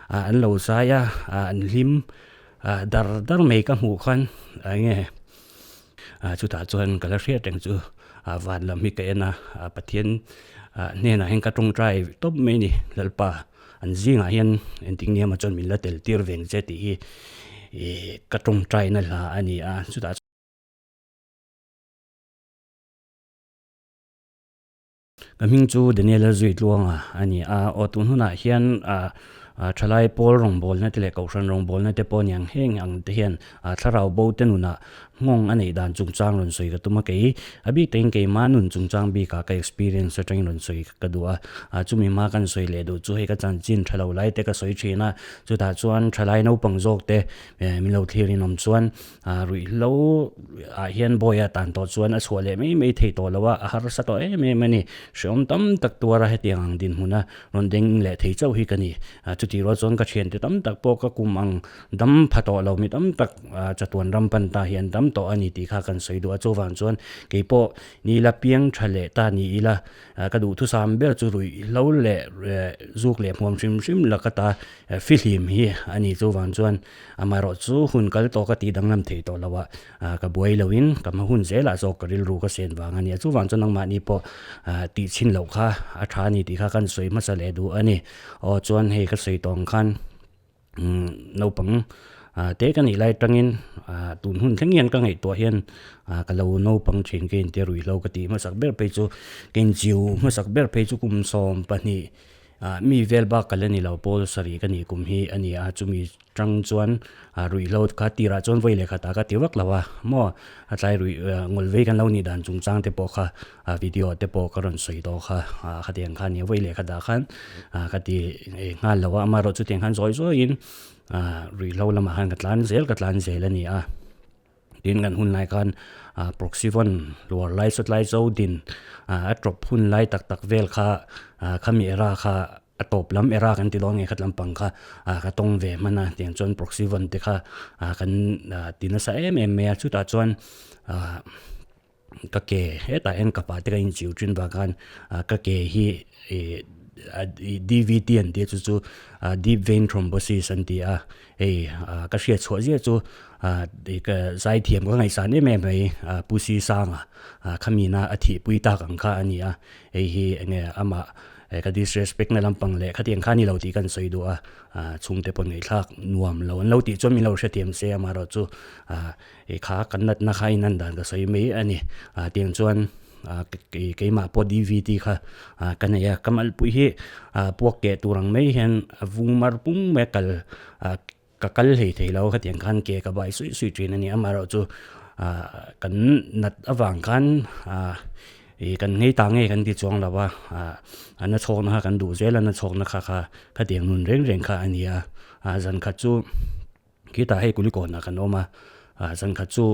an lo zai a, an hlim dar dar mai ka hmuh khan eng nge chutah chuan ka la hriat reng chu van lam hi ka en a, Pathian hnenah hian ka tawngtai tawp mai a ni Lalpa an zingah hian engtin nge maw chuan min la tel tir veng che tih hi ka tawngtaina hla a ni a chutah. Ka hming chu Daniela Zuitluanga a ni a, aw tun hunah hian thalai pawl rawngbawlna te leh kohhran rawngbawlna te pawh aniang heng ang te hian thlarau bo te nunah nghawng a neih dan chungchang rawn sawi ka tum a, kei a bik takin keimah nun chungchang bikah ka experience atangin rawn sawi ka duh a, chumi hma kan sawi leh duh chu hei ka chanchin tha lo lai te ka sawi thin a, chutah chuan thalai naupang zawk te min lo thlir in awm chuan Ruihhlo ah hian bawi a tan tawh chuan a chhuah leh mai mai thei tawh lo a, a harsa tawh em em a ni. Hrehawm tam tak tuara hetiang ang dinhmuna rawn deng leh thei chauh hi ka ni. Chutih rual chuan ka thiante tam tak pawh ka kum ang dam pha tawh lo mi tam tak chatuan ram pan ta hi an dam tawh a ni tih kha kan sawi duh a. Chuvang chuan kei pawh ni ila piang tha leh ta ni ila ka duhthusam ber chu ruihhlo leh zuk leh hmuam hrim hrim laka ta fihlim hi a ni. Chuvang chuan Amaherawh chu hun kal tawh ka tih danglam thei tawh lo a, ka buai loin ka hma hun zelah zawk ka rilru ka sen vang a nia. Chuvang chuan nangmahni pawh tih chhin loh kha a tha a ni tih kha kan sawi hmasa leh duh a ni. Aw chuan hei ka sawi tawh ang khan naupang te ka nih lai atangin tun hun thleng hian ka ngaihtuah hian ka lo naupang thin ka inti ruihhlo ka tih hmasak ber phei chu ka inchiu hmasak ber phei chu kum 12 Mi vel bak ka la ni lo, Paul sarih ka nih kum hi a ni a, chumi tang chuan ruihhlo kha tirah chuan vawi leh khatah ka ti vak lo a, maw a tlai ruih ngawl vei kan lo nih dan chungchang te pawh kha video te pawh ka rawn sawi tawh kha khatiang kha a ni a, vawi leh khatah khan ka ti nghal lo a, amaherawh chutiang khan zawi zawiin ruihhlo lamah khan ka tlan zel ka tlan zel a ni a. Tin kan hun lai khan proxy phone luar lai sawt lai zo din a tawp hun lai tak tak vel kha khami era kha a tawp lam era kan ti dawn nge khat lampang kha ka tawng ve hman a tiang chuan proxy phone te kha kan ti nasa em em mai a chutah chuan ka ke hetah hian ka pa te ka inchiu thin vang khan ka ke hi ih D_V_T an tih chu chu deep vein thrombosis an ti a hei ka hriat chhuah ziah chu ka zaithiam ka ngaihsan em em mai Pu Sisanga khamina a thihpui tak ang kha a ni a hei hi enge amah ka disrespect na lampang leh khatiang kha a ni lo tih kan sawi duh a chhungte pawh ngaihthlak nuam lo an lo tih chuan min lo hrethiam se amaherawhchu Hei kha kan natna kha in an dan ka sawi mai a ni. Tiang chuan keimah pawh dvd kha ka nei a, ka malpui hi puak keh tur ang mai hian a vung mar pung mai a kal ka kal hlei thei lo khatiang khan ke ka bai suih suih thin a ni. Amaherawhchu kan nat avang khan ih kan nghei ta nge kan ti chuang lo a, a na chhawkna kha kan duh zel a, na chhawkna kha kha khatiang nun reng reng kha a ni a, zan khat chu. Khitah hei Kulikawnah kan awm a, ah zan khat chu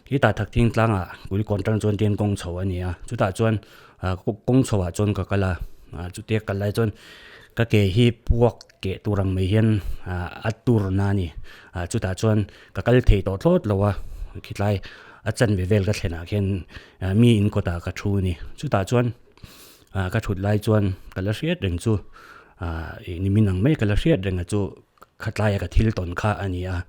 khitah Thakthing tlangah Kulikawn tang chuan tian kawng chho a ni a, chutah chuan ah kawng chho ah chuan ka kal a, ah chutia kal lai chuan ka ke hi puak keh tur ang mai hian ah a tur na a ni, ah chutah chuan ka kal thei tawh thlawt lo a, khitlai a chanve vel ka thlen ah khian mi in kawtah ka thu a ni, chutah chuan ah ka thut lai chuan ka la hriat reng chu ah ih nimin ang mai ka la hriat reng a chu. Khatlaia ka thil tawn kha a ni a,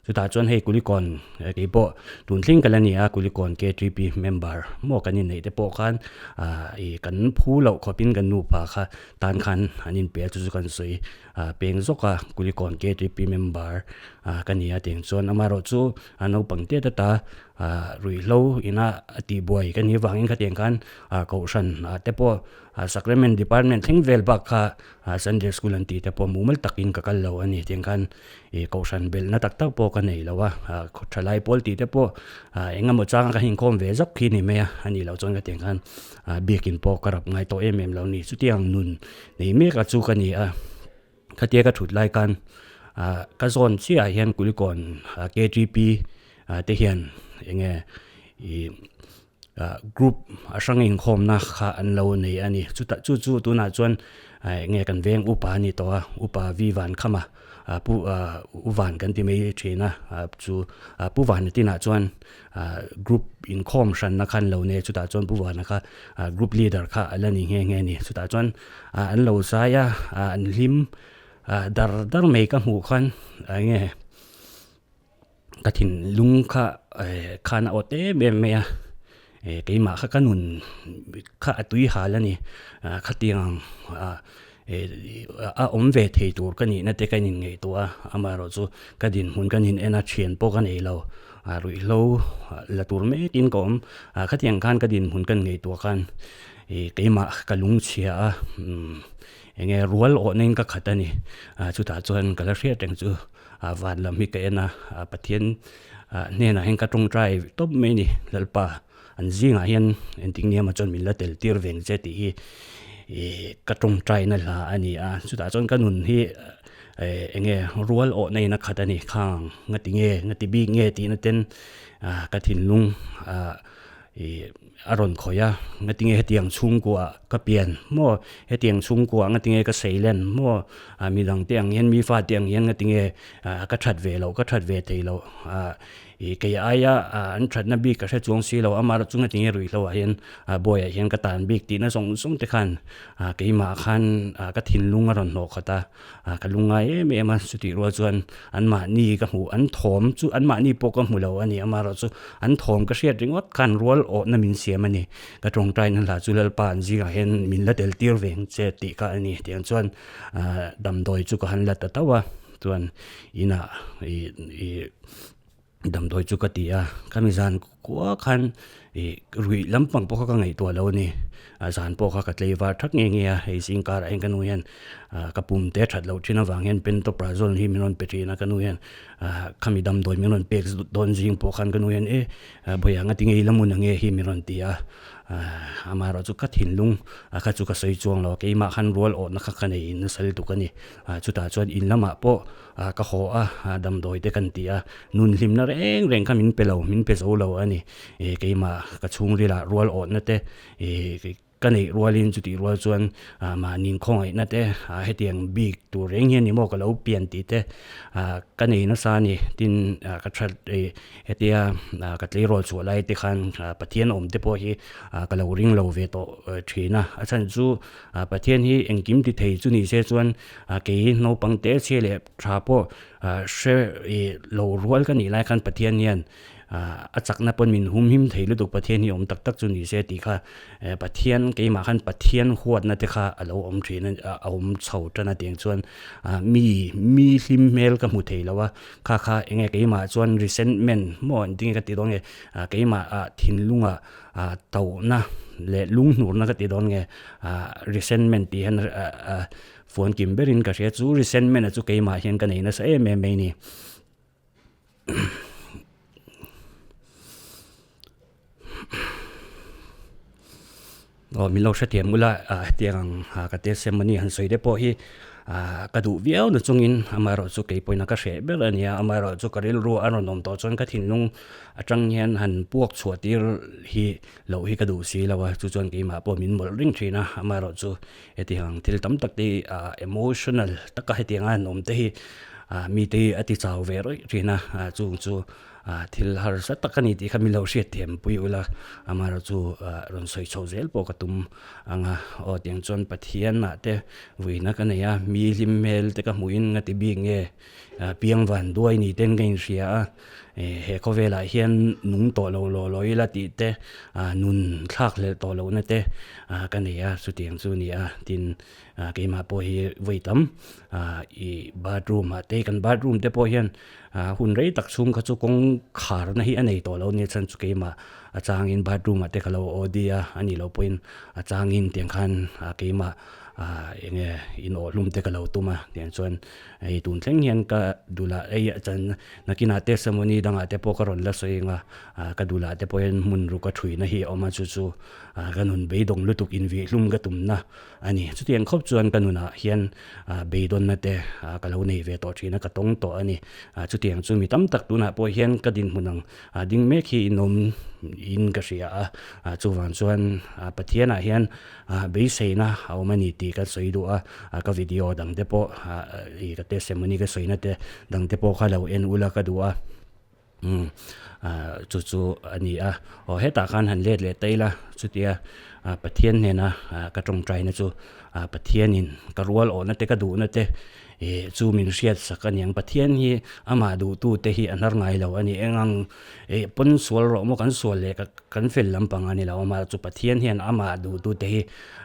chutah chuan hei Kulikawn kei pawh tun thleng ka la ni a, Kulikawn K_T_P member maw kan inneih te pawh khan ah ih kan phu loh khawpin kan nupa kha tan khan an inpe a chu chu kan sawi peng zawk a, Kulikawn K_T_P member ah ka ni a tiang chuan amaherawh chu a naupang tet ata ah ruihhlo ina a tihbuai ka nih avangin khatiang khan ah kohhran ah te pawh sacrament department thleng vel bak kha Sunday school an tih te pawh mumal takin ka kal lo a ni tiang khan ih kohhran belhna tak tak pawh ka nei lo a, thalai pawl tih te pawh eng emaw changa ka inkhawm ve zawk khi ni mai a, a nih loh chuan ka tiang khan biakin pawh ka rap ngai tawh em em lo a ni. Chutiang nun nei mek a chu ka ni a, khatia ka thut lai khan ka zawn chiah ah hian Kulikawn K_T_P te hian eng nge ih Group a hrang inkhawmna kha an lo nei a ni. Chutah chu chu tunah chuan eng nge kan veng upa a ni tawh a, upa Vi Van Khama pu U Van kan ti mai thin a, chu Pu Vana tinah chuan group inkhawm hranna kha an lo nei a, chutah chuan Pu Vana kha group leader kha a la ni nghe nghe a ni. Chutah chuan an lo zai a, an hlim. dar dar mai ka hmuh khan eng nge ka thinlung kha khan a awt em em mai a keimah kha ka nun kha a tui hal a ni khatiang a awm ve thei tur ka nihna te ka inngaihtuah a amaherawh chu ka dinhmun ka nin en a thian pawh ka nei lo ruihhlo la tur mekin ka awm khatiang khan ka dinhmun ka inngaihtuah khan keimah ka lungchhia a eng nge rual awhna in ka khat a ni chutah chuan ka la hriat reng chu. A van lam hi ka en a, Pathian hnenah hian ka tawngtai tawp mai a ni, Lalpa an zingah hian engtik nia maw chuan min la tel tir veng che tih hi ka tawngtaina hla a ni a, chutah chuan ka nun hi eng nge rual awhna in a khat a ni, khang nga ti nge nga ti bik nge tihna ten ka thinlung Ih a rawn khawih a, ngatinge hetiang chhungkua ka pian maw, hetiang chhungkua ngatinge ka seilen maw, ah midang te ang hian mi fate ang hian ngatinge ah ka that ve loh ka that ve thei loh ah ih kei aia ah an thatna bik ka hre chuang si lo amaherawh chu ngatinge ruihhlo ah hian ah buaiah hian ka tan bik tihna zawng zawng te khan ah keimah khan ah ka thinlung a rawn hnawh khat a. Ah ka lungngai em em a, chutih rual chuan anmahni ka hmuh, an thawm chu anmahni pawh ka hmu lo a ni, amaherawh chu an thawm ka hriat ringawt khan rual awhna min siam a ni, ka tawngtaina hla chu Lalpa an zingah hian min la tel tir ve ang che tih kha a ni, tiang chuan ah damdawi chu ka han la ta tauh a, chuan inah ih ih. Damdawi chu ka ti a, ka mi zan kua khan ih ruih lampang pawh kha ka ngaihtuah lo a ni, a zan pawh kha ka tlei var thak nge nge a, hei zing karah hian ka nu hian ah ka pum te that loh thin avang hian pantoprazole hi min rawn pe thin a, ka nu hian ah khami damdawi min rawn pek dawn zing pawh khan ka nu hian e bawihah nga tinge i la mun ang nge hi min rawn ti a, ah amaherawh chu ka thinlung a kha chu ka sawi chuang lo a, keimah khan rual awhna kha ka nei nasa lutuk a ni, ah chutah chuan in lamah pawh. Ah ka haw a, damdawi te kan ti a, nun hlimna reng reng kha min pe lo, min pe zo lo a ni. Ih keimah ka chhungril ah rual awhna te ih ka neih rualin chutih rual chuan ah mahni khawngaihna te ah hetiang bik tur reng hian ni maw ka lo pian tih te ah ka nei nasa a ni. Tin ah ka that ih hetia ah ka tleirawl chhuah lai te khan ah Pathian awm te pawh hi ah ka lo ring lo ve tawh thin a, a chhan chu ah Pathian hi engkim ti thei chu ni se chuan A kei naupang te chhia leh tha pawh hre ih lo rual ka nih lai khan Pathian hian a chakna pawn min hum him thei lutuk Pathian hi awm tak tak chu ni se tih kha Pathian keimah khan Pathian huatna te kha a lo awm thin a a awm chho tan a tiang chuan mi mi hlim hmel ka hmu thei lo a kha kha eng nge keimah chuan resentment maw engtin nge ka ti dawn nge keimah ah thinlungah tauhna leh lunghnurna ka ti dawn nge resentment tih hian Fuan kim berin ka hria chu resentment a chu keimah hian ka nei nasa em em mai ni. Aw min lo hrethiam ula hetiang ang ka testimony han sawi te pawh hi ka duh viau na chungin amaherawh chu kei pawhin ka hreh ber a nia amaherawh chu ka rilru a rawn awm tawh chuan ka thinlung atang hian han puak chhuah tir hi loh hi ka duh si lo a chu chuan keimah pawh min mawlh ring thin a amaherawh chu Hetiang thil tam tak te hi ah emotional taka hetianga an awm te hi ah mite hi a ti chau ve rawih thin a, ah chung chu ah thil harsa tak a ni tih kha min lo hriat thiam pui ula amaherawh chu ah rawn sawi chho zel pawh ka tum ang a, aw tiang chuan Pathian ah te vuina ka nei a, mi hlim hmel te ka hmuhin nga ti bik nge piang van duai ni ten ka inhria a. He khawvelah hian nung tawh lo law law ila tih te, nun thlak hlelh tawh lohna te ka nei a, chutiang chu a ni a. Tin, keimah pawh hi vawi tam ih bathroom ah te, kan bathroom te pawh hian hun rei tak chhung kha chu kawngkharna hi a nei tawh lo a nia, chhan chu keimah a changin bathroom ah te ka lo aw di a, a nih loh pawhin a changin tiang khan keimah eng nge inawhhlum te ka lo tum a, tiang chuan hei tun thleng hian ka dulah ei a chan nakinah testimony dangah te pawh ka rawn la sawi ang a ah ka dulah te pawh hian hmun ruk a thuina hi a awm a chu chu ah ka nun beidawng lutuk invihlum ka tumna a ni chutiang khawp chuan ka nunah hian ah beidawnna te ah ka lo nei ve tawh thin a ka tawng tawh a ni ah chutiang chu mi tam tak tunah pawh hian ka dinhmun ang ah ding mek hi inawm in ka hria a ah chuvang chuan ah Pathianah hian Ah beiseina a awm a ni tih ka sawi duh a, ah ka video dang te pawh ah ih ka testimony ka sawina te dang te pawh kha lo en ula ka duh a, umm ah chu chu a ni a, aw hetah khan han let leh ta ila chutia ah Pathian hnena ah ka tawngtaina chu ah Pathianin ka rual awhna te ka duhna te. Ih chu min hriat sak a niang. Pathian hi amah duhtute hi a hnar ngai lo a ni. Eng ang ih pawn sual rawh maw kan sual leh kan fel lampang a ni lo. Amah chu Pathian hian amah duhtute hi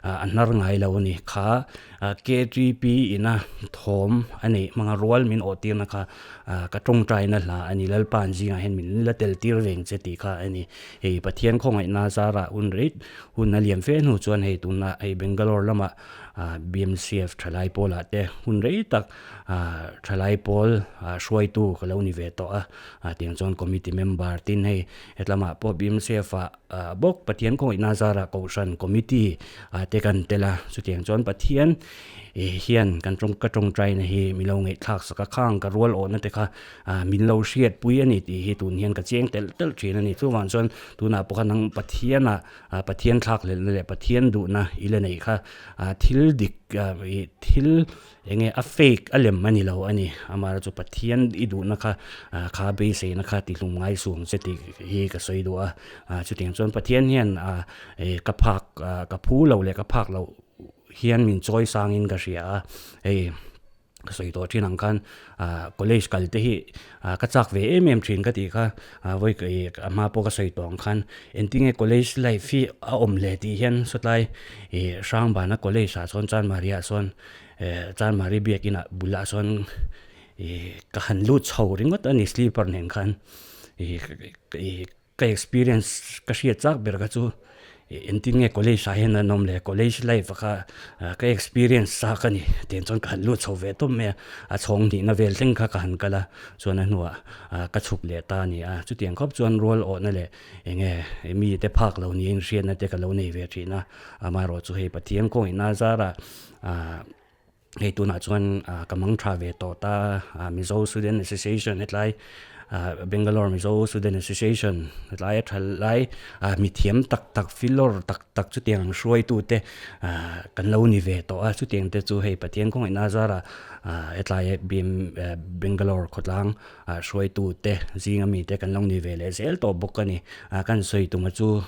a hnar ngai lo a ni. Kha KTP ina thawm a neih hmanga rual min awh tirna kha ka tawngtaina hla a ni. Lalpa an zingah hian min la tel tir veng che tih kha a ni. Hei Pathian khawngaihna zarah hun rei hun a liam fe hnu chuan hei tunah hei Bangalore lamah BMCF thalai pawlah te hun rei tak thalai pawl hruaitu ka lo ni ve tawh a tiang chuan committee member tin hei hetlamah pawh BMCF ah bawk Pathian khawngaihna zarah kohhran committee te kan tel a chutiang chuan Pathian hian kan tawng ka tawngtaina hi min lo ngaihthlak sak a khang ka rual awhna te kha min lo hriatpui a ni tih hi tun hian ka chiang telh telh thin a ni chuvang chuan tunah pawh khan nang Pathianah Pathian thlakhlelhna leh Pathian duhna i la neih kha thil dik ih thil eng nge a fake a lem a ni lo a ni. Amaherawhchu chu Pathian i duhna kha kha beiseina kha tihlum ngai suang che tih hi ka sawi duh a. Chutiang chuan Pathian hian ih ka phak ka phu lo leh ka phak loh hian min chawi sangin ka hria a hei. Ka sawi tawh thin ang khan ah college kal te hi ah ka chak ve em em thin ka tih kha ah vawi ka ih a hma pawh ka sawi tawh ang khan engtinge college life hi a awm hle tih hian sawtlai ih Hrangbana college ah sawn Chanmari ah sawn eh Chanmari biakin ah bulah sawn ih ka han lut chho ringawt a ni sleeper nen khan ih ih Ka experience ka hriat chak ber kha chu engtin nge college ah hian an awm le, college life ah kha ka experience chak a ni tiang chuan ka han lut chho ve tawp mai a, a chhawng hnihna vel thleng kha ka han kal a, chuan a hnuah ka chhuk leh ta a ni a, chutiang khawp chuan rual awhna leh eng nge mite phak lo niin hriatna te ka lo nei ve thin a, amaherawh chu hei Pathian kawngin a zarah Hei tunah chuan ka mang tha ve tawh ta a, Mizo Student Association hetlai Bangalore Mizo Student Association hetlai a tha lai mithiam tak tak filawr tak tak chutiang ang hruaitute kan lo ni ve tawh a, chutiang te chu hei Pathian khawngaihna zarah hetlai Bangalore khawtlang hruaitute zinga mite kan lo ni ve leh zel tawh bawk a ni. Kan sawi tuma chu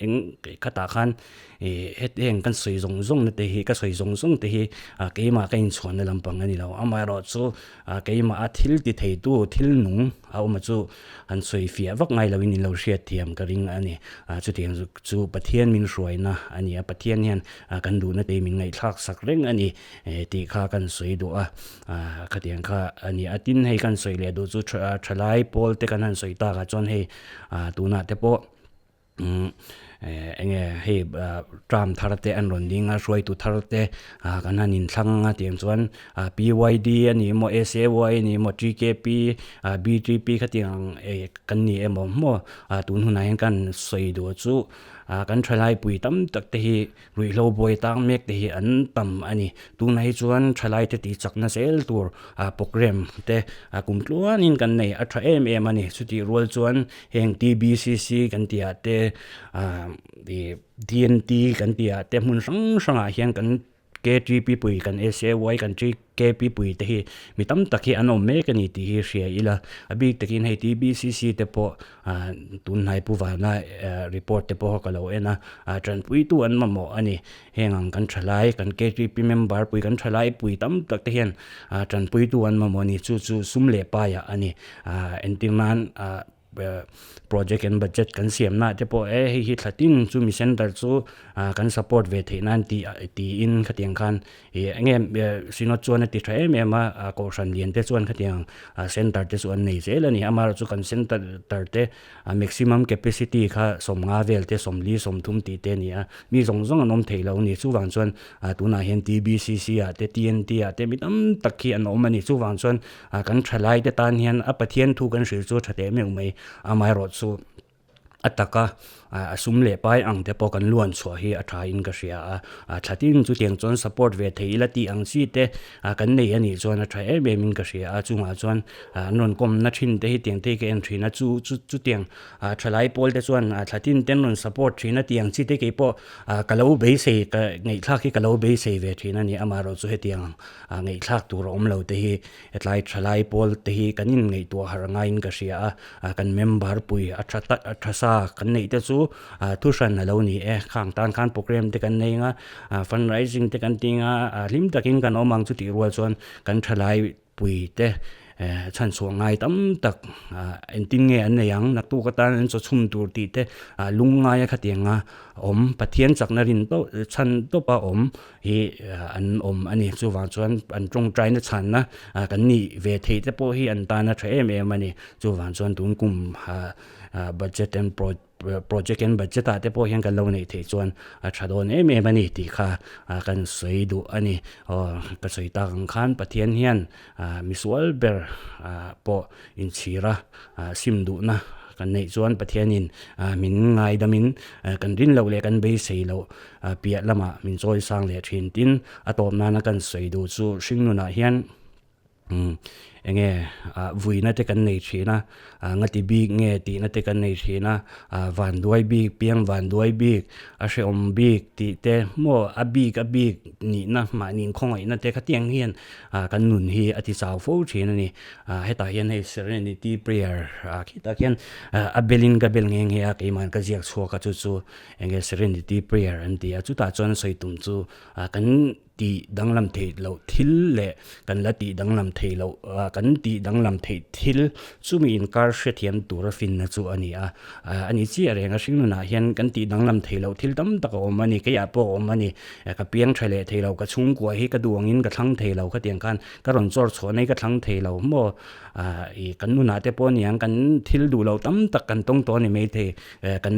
eng khatah khan Ih hetiang kan sawi zawng zawng na te hi ka sawi zawng zawng te hi ah keimah ka inchhuahna lampang a ni lo amaherawh chu ah keimah a thil ti thei tu thil nung a awm a chu han sawi fiah vak ngai loin in lo hriat thiam ka ring a ni ah chutiang chu chu Pathian min hruaina a ni a Pathian hian ah kan duhna te hi min ngaihthlak sak reng a ni eh tih kha kan sawi duh a ah khatiang kha a ni a tin hei kan sawi leh duh chu thalai pawl te kan han sawi tak ah chuan hei ah tunah te pawh. Umm eng nge hei term thar te an rawn ding a hruaitu thar te ah kan han inthlang anga tiang chuan ah PYD a ni emaw SAY a ni emaw TKP ah BTP khatiang ang eh kan ni emaw maw ah tun hunah hian kan sawi duh chu ah kan thalai pui tam tak te hi Ruihhlo buai tang mek te hi an tam a ni. Tunah hi chuan thalai te tih chakna zel tur ah programme te ah kum tluanin kan nei a tha em em a ni. Chutih rual chuan heng TBCC kan tih ah te ah ih DNT kan tih ah te hmun hrang hrangah hian kan KTP pui kan SAY kan KP pui te hi mi tam tak hi an awm mek a ni tih hi hria ila. A bik takin hei TBCC te pawh Ah tunhnai pu vana report te pawh ka lo en a, ah tanpuitu an mamawh a ni. Heng ang kan thalai kan KTP member pui kan thalai pui tam tak te hian ah tanpuitu an mamawh a ni. Chu chu sum leh paiah a ni. Ah entir nan ah project and budget kan siam na te pawh e hei hi thla tin chu mi center chu ah kan support ve theih nan tih tiin khatiang khan Ih eng nge Synod chuan a ti tha em em a, a kohhran lian te chuan khatiang center te chu an nei zel a ni. Amaherawhchu chu kan center te maximum capacity kha 50 vel te 40 30 tih te a ni a, mi zawng zawng an awm thei lo a ni. Chuvang chuan tunah hian TBCC ah te TNT ah te mi tam tak hi an awm a ni. Chuvang chuan kan thalai te tan hian a Pathian thu kan hrilh chu a tha teh meuh mai. Amaherawhchu. A taka a sum leh pai ang te pawh kan luan chhuah hi a tha in ka hria a, a tha tin chutiang chuan support ve thei ila tih ang chi te kan nei a nih chuan a tha em em in ka hria a, chungah chuan an rawn kawm na thin te hi tiang te hi ka en thin a, chu chu chutiang thalai pawl te chuan thla tin te an rawn support thin a tih ang chi te kei pawh ka lo beisei ka ngaihthlak hi ka lo beisei ve thin a ni, amaherawhchu hetiang ang ngaihthlak tur a awm lo te hi Hetlai thalai pawl te hi kan inngaihtuah harh ngaiin ka hria a, kan member pui a tha ta a tha sa pawisa kan neih te chu thu hran a lo ni e. Khang tan khan program te kan nei anga fundraising te kan ti anga hlim takin kan awm ang chutih rual chuan kan thalai pui te chhan chhuah ngai tam tak engtin nge an nei ang naktuk atan an chaw chhum tur tih te lungngai a khatianga awm Pathian chakna rin tawp chhan tawpa awm hi an awm a ni. Chuvang chuan an tawngtaina chhanna kan nih ve theih te pawh hi an tana tha em em a ni. Chuvang chuan tun kum budget and project and budget ah te pawh hian kan lo neih theih chuan a tha dawn em em a ni tih kha kan sawi duh a ni. Aw ka sawi tak ang khan Pathian hian misual ber pawh inchhira sim duhna kan neih chuan Pathianin min ngaidamin kan rin loh leh kan beisei loh piah lamah min chawi sang leh thin. Tin, a tawp nana kan sawi duh chu hringnunah hian eng nge vuina te kan nei thin a, ngati bik nge tihna te kan nei thin a, vanduai bik, piang vanduai bik, a hrehawm bik tih te maw a bik a bik nihna mahni khawngaihna te khatiang hian kan nun hi a ti chau fo thin a ni. Hetah hian hei Serenity Prayer khitah khian a belin ka bel nghe nghe a, keimahni ka ziak chhuak a chu chu Enge Serenity Prayer an ti a, chutah chuan sawi tum chu kan tih danglam theih loh thil leh kan la tih danglam theih loh kan tih danglam theih thil chumi inkar hrethiam tura finna chu a ni a. A ni chiah reng a, hringnunah hian kan tih danglam theih loh thil tam tak a awm a ni, keiah pawh a awm a ni. Ka piang tha leh thei lo, ka chhungkua hi ka duh angin ka thlang thei lo, khatiang khan ka rawn chawr chhuah nai ka thlang thei lo maw? Ih kan nunah te pawh a ni ang, kan thil duh loh tam tak kan tawng tawh a ni maithei. Kan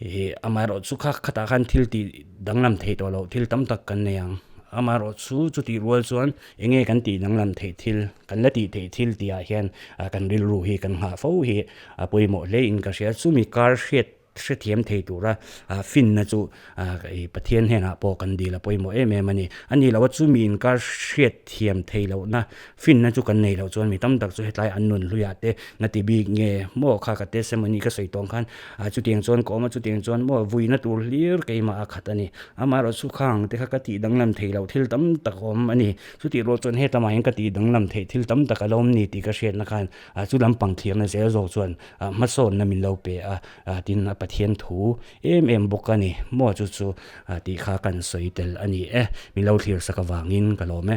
ih amaherawh chu kha khatah khan thil tih danglam theih tawh loh thil tam tak kan nei ang. Amaherawh chu chutih rual chuan eng nge kan tih danglam theih thil kan la tih theih thil tih ah hian kan rilru hi kan nghah fo hi a pawimawh hle in ka hria. Chumi kar hriat hrethiam thei tura finna chu ih Pathian hnenah pawh kan dil a pawimawh em em a ni. A nih loh a chumi inkar hriat thiam theih lohna Finna chu kan nei loh chuan mi tam tak chu hetlai an nun hluiah te nga ti bik nge maw kha ka testimony ka sawi tawng khan ah chutiang chuan ka awm a chutiang chuan maw vuina tur hlir keimah a khat a ni. Amaherawh chu khang te kha ka tih danglam thei loh thil tam tak a awm a ni. Chutih rual chuan hetlama hian ka tih danglam theih thil tam tak a lo awm ni tih ka hriatna khan ah chu lampang thlirna zel zawk chuan ah hmasawnna min lo pe a ah tin a Pathian thu em em bawk a ni maw chu chu ah tih kha kan sawi tel a ni e. Min lo thlir sak avangin ka lawm e.